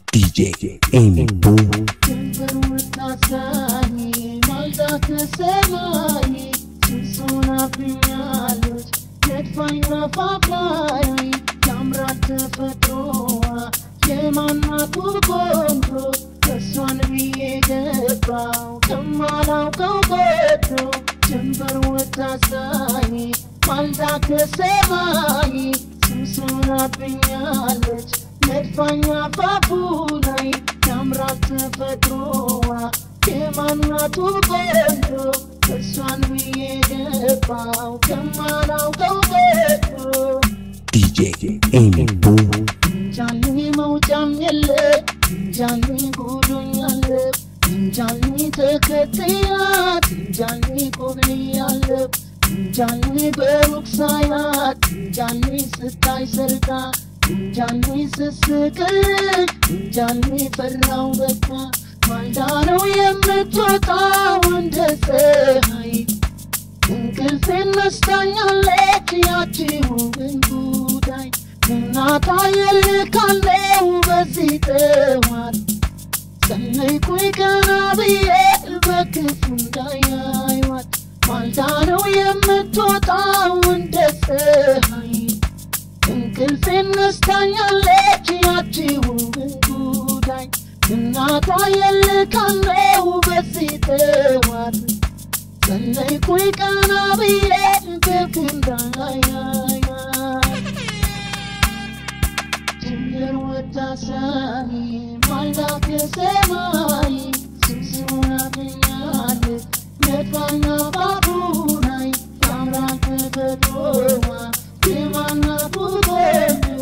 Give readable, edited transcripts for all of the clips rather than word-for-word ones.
DJ Amy Boom. ጀንበር ወጣሳኝ ማልዳ ከሰማይ ስንሶናብኛለች ነድፋኝ አፋፍ ላይ ያምራል ተፈጥሮዋ የማናቱ ቆንጆ እሷን ብዬ ገባው ከማላውቀው ጎጆ። ጀንበር ወጣሳኝ ማልዳ ከሰማይ ስንሶናብኛለች ነድፋኝ አፋፉ ላይ ያምራል ተፈጥሮዋ የማናቱ ቆንጆ እሷን ብዬ ገባው ከማላውቀው ጎጆ። DJ Amy Boom. እንጃልኝ መውጫም የለ፣ እንጃልኝ ጉዶኛለ፣ እንጃልኝ ተከትያት፣ እንጃልኝ ቆብልያለ፣ እንጃልኝ በሩቅ ሳያት፣ እንጃልኝ ስታይ ሰርቃ፣ እንጃልኝ ስስቅል፣ እንጃልኝ ፈራው በቃ። ማልዳ ነው የምትወጣው እንደ ፀሐይ፣ እንቅልፌን ነስታኛለች ያቺ ውብ እንጉዳይ። እናቷ የልካለው በዚህ ጠዋት፣ ጸለይኩኝ ቀና ብዬ በክፉ እንዳያዩዋት። ማልዳ ነው የምትወጣው እንደ ፀሐይ፣ እንቅልፌን ነስታኛለች ያቺ ውብ እንጉዳይ። እናቷ የልካለው በዚህ ጠዋት፣ ጸለይኩኝ ቀና ብዬ በክፉ እንዳያዩዋት። ጀንበር ወጣሳኝ ማልዳ ከሰማይ ስንስሆናብኛለች ነድፋኝ አፋፉ ላይ ያምራል ተፈጥሮዋ የማናቱ ቆንጆ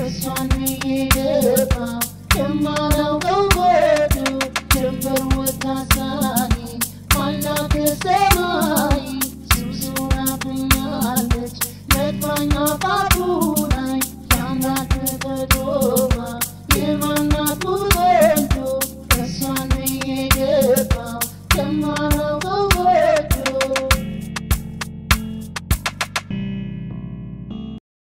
እሷን ብዬ ገባው የማላውቀው ጎጆ። ጀንበር ወጣሳኝ ማልዳ ከሰማይ